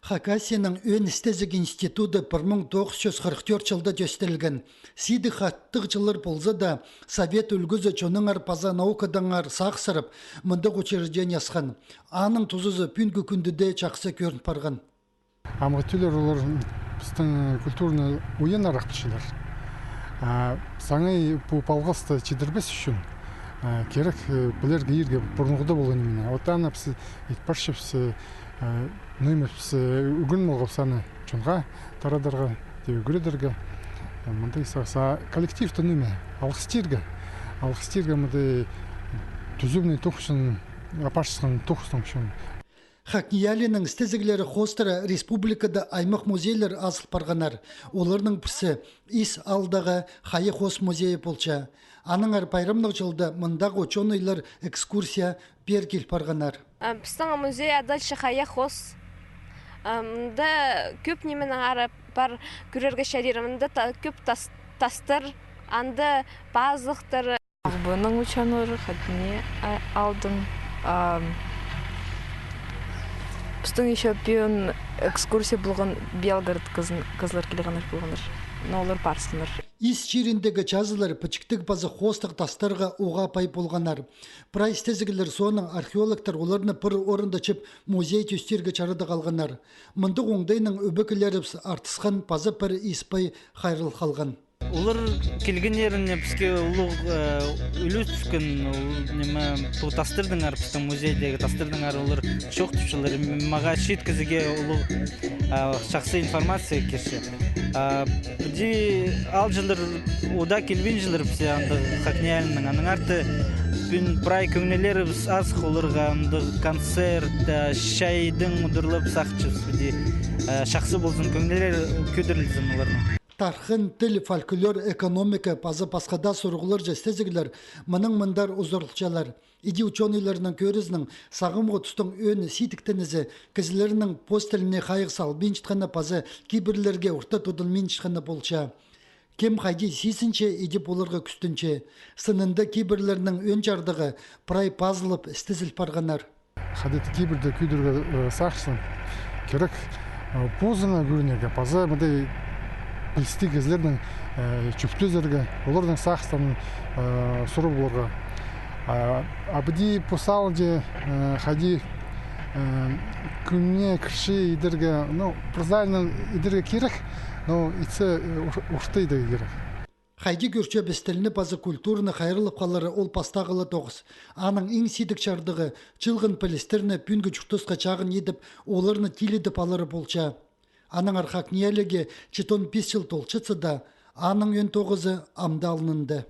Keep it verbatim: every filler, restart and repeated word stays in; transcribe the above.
Хакасияның ӧӧн істезіг институты пір муң тоғыс чӱс хырых тӧрт чылда тӧстелген. Сидік хатығ чыллар полза даа, совет ӱлгӱзі чоннаңар паза наукадаңар сағыссырап, мындағ учреждение асхан. Аның тузазы пӱӱнгі кӱнде дее чахсы кӧрін парған. Амғы тӧллер олар пістің культурный уйаннар артысчалар. А саңай пу палғасты чідірбес ӱчӱн, а, кирек, э, пілерге ирге пурунғыда полған ниме. Вот аны піс ит парчабыс, э, нымыбыс, э, ӱгрен полғабыс аны чонға тарадарға, тее ӱгредерге. Э, мындағ сағыс. А коллективті ниме, алғыстирға. Алғыстирға мындағ тӱзімнең тоғысчаң, апарчатхан тоғыстың ӱчӱн. ХакНИИЯЛИ-нің істезіглері хоостыра республикада аймах музейлер азыл парғаннар. Оларның пірсі Ис аалдағы Хайа хоос музейі полча. Аннаңар пайрамнығ чылда мындағы учёныйлар экскурсия пеер кил парғаннар. А, пістің музей адалча Хайа хоос. А, мында кӧп нименің ары пар кӧрерге чарир. Мында та-, кӧп тас-, тастар, анда пазылыхтар. Ағбанның учёныйлары, Хакни а-, аалдаң. А, пістің ещё пӱӱн экскурсия полған, Белгород кізін-, кізілер килгеннер полғаннар. Но олар парысханнар. Ис чиріндегі чазылар пічіктіг паза хоостығ тастарға уғаа пай полғаннар. Прай істезіглер соонаң археологтар оларны пір орында чіп музей тӧстирге чарадығ алғаннар. Мындағ оңдайнаң ӧбекелерібіс артысхан паза пір ис пай хайрыл халған. Олар килгеннеріне піске улуғ, э, ӱлӱс тӱскен, ол, ниме, пу тастардаңар, пістің музейдегі тастардаңар олар чоохтапчалар. Мағаа чиит кізіге улуғ, э, чахсы информация кирче. А, піди аалҷылар удаа килбинчелер піске андағ ХакНИИЯЛИ-ның. Аннаңар тее пӱӱн прай кӧңнілерібіс азых оларға, андағ концерт, э, чайдың удурлап сағынчабыс, піди, э, чахсы ползын, кӧңнілері кӧдірілзін оларның. Тархын, тіл, фольклор, экономика паза пасха даа сурығларҷа істезіглер мынаң мындар узарылчалар. Иди учёныйларның кӧрізінең, сағамғы тустың ӧӧн сидіктенізі кізілернің пос тіліне хайығ салбинчатханы паза кибірлерге орта тудынминчатханы полча. Кем хайди сизінче, иди поларға кӱстенче. Сынында кибірлернің ӧӧн чардығы прай пазылып, істезіл парғаннар. Хайди-да кибірді кӧдірерге, э, сағынчаң, кирек, э, позыңа кӧрінерге, паза мындағ пілістіг кізілернең, э, чӧптезерге, оларның сағыстарын, э, сурап аларға. А, а піди пу саалҷы, э, хайди, э, кӧңніне кірче идерге, ну, прозаикнең идерге кирек, но итсе, э, ор-, орта идерге кирек. Хайди кӧрчебіс, тілні паза культураны хайраллап халары ол пастағы ла тоғыс. Аның иң сидік чардығы — чыылған пілістерні пӱӱнгі чуртасха чағын идіп, оларны тилідіп алары полча. Аннаңар ХакНИИЯЛИ-ге читон пис чыл толчатса даа, аның ӧӧн тоғызы амды алнында.